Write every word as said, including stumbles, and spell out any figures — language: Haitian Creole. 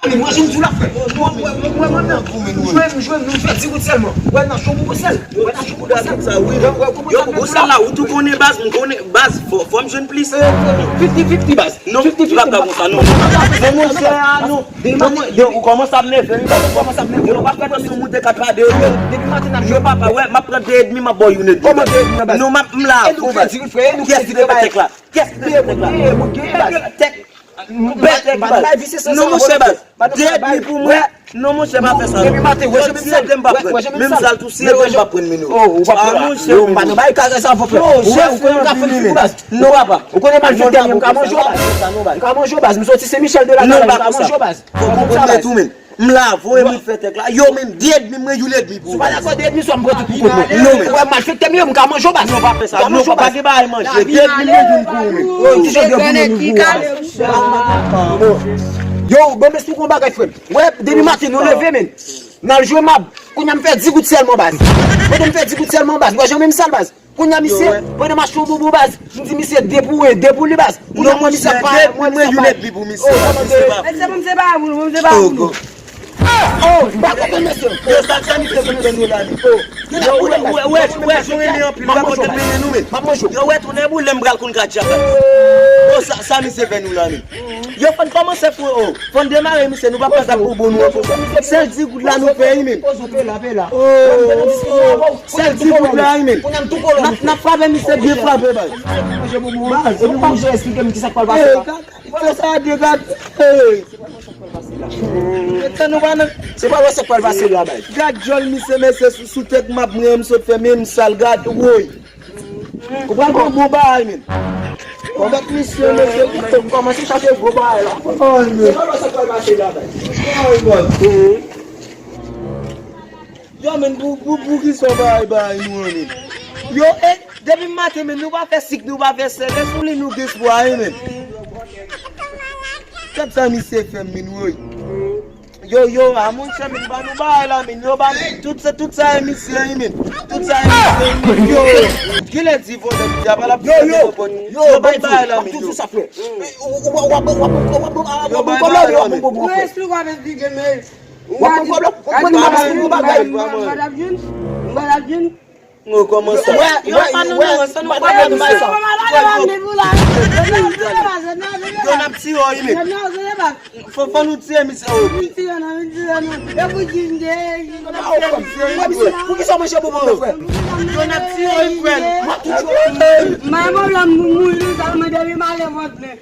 Mwen jwenn sou la, frè. Mwen, mwen, mwen, mwen, mwen, jwenn, jwenn, nou fè di goud sèlman. Wè, nan cho pou sèl. Wè, nan cho pou sèl. Yo, pou sèl la, ou tou konnen baz, m konnen baz, fò, fò m jwenn plis. Fifty fifty baz. Non, fifty fifty baz. Non, monchè, a, non. Non, mwen, yo, ou kòmanse ap nève, wi, baz, ou kòmanse ap nève. Yo pa fè tann sou moun de kat pa de, yo. Depi maten n ap yo, papa, wè, m ap pran de edmi, m ap ba w youn edmi. Kòman de edmi, baz? Non, m ap, m la, e nou frè, di, frè, e nou frè, di, frè, baz. Kiyès ki te fè tèk la? Kiyès ki te fè tèk la? Bèl tèk, baz. Non, monchè, baz. De edmi pou mwen. Non, monchè, pa fè sa, non. Depi maten, wè, si e de m p ap pran. Menm sal tou, si e de m p ap pran, men non. Oh, ou p ap pran. Ah, monchè, men non. Ou pa nan bay kare sa, frè. Non, ou wè, ou konnen ka fè figi, baz. Non, papa. Ou konnen malfektè, m ka manje w, baz. M ka manje w, baz. M soti Sen Michèl de la Galè, m ka manje w, baz. Fò konprann tou, men. M la, voye moun fè tèk la. Yo, menm, de edmi, mwen, youn edmi pou ou. Sou pa dakò de edmi, swa m pran tout pou kont mwen. Non, men. Ou wè malfektè m ye, m ka manje w, baz. Non, pa fè sa. Non, pa gen bagay manje. De edmi, mwen, youn pou ou, men. Oh, ki jan de edmi, mwen, youn pou ou, baz. Yo, bon, m esplike w yon bagay, frè m. Wè, depi maten, nou leve, men. N al jwe mab. Kounye a m fè di goud sèlman, baz. Mwen, m fè di goud sèlman, baz. Ou wè jan menm sal, baz. Kounye a misye, pandan m achte yon bonbon, baz, m di misye de pou mwen, de pou li, baz. Kounye a mwen misye ap pale, mwen misye ap pale. Oh, kòman de? Men se pou m se pa pou nou, pou m se pa pou nou. Oh, m pa konprann mesye. Yo, sa, sa misye vin fè nou la, men. Oh. Yo, wè, wè, wè, wè, jan renmen anpil, wè, kote mennen nou, men. M ap manje w. Yo, wè, tounen boule, m pral konn ka djab la. Oh, sa, sa misye fè nou la, men. Yo, fò n kòmanse fou, oh. Fò n demare, misye, nou pa pran sa pou bon nou ankò. Sèl di goud la nou fè, wi, men. Oh, sèl di goud la, wi, men. N ap, n ap frape, misye, byen frape, baz. Baz, epi pou misye esplike m kisa k pral pase la. Fè sa degaje. Hey. Etan nou pa nan. Se pa wè sa k pral pase la, baz. Gad djòl misye, mesye, sou, sou tèt mab mwen, m sot fè menm sal, gad, woy. Ou pral pran gwo bagay, men. Gad misye, mesye, ou kòmanse chache gwo bagay la. Oh, men. Se pa wè sa k pral pase la, baz. Oh, men. Yo, men, pou, pou, pou ki sa w bay, bay nou an, men? Yo, e, depi maten, men, nou pa fè sik, nou pa fè sèl. Ensoulin nou gen espwa, wi, men. Gad sa misye fè m, men, woy. Yo, yo, a, monchè, men, ba nou bagay la, men. Yo, ba nou, tout sa, tout sa, e misye, wi, men. Tout sa, e misye, wi, men. Yo, kilè di vòlè, misye, apa l ap fè yo, yo, yo, bay bagay la, men, yo. Yo, bay bagay la, men. Yo, esplike w ap esplike, men. W ap pran pwoblèm, w ap pran pwoblèm, w ap pran pwoblèm. Ou kòmanse. Wè, wè, wè, wè, wè, wè, wè, wè, yo, n ap tiye w, wi, men. Fò, fò nou tiye misye, wi. Pou ki sa w manje bonbon, frè? Yo, n ap tiye w, wi, frè. M ap touche w. Mwen, pwoblèm, mouri, sa, mwen, depi m ale vant, men.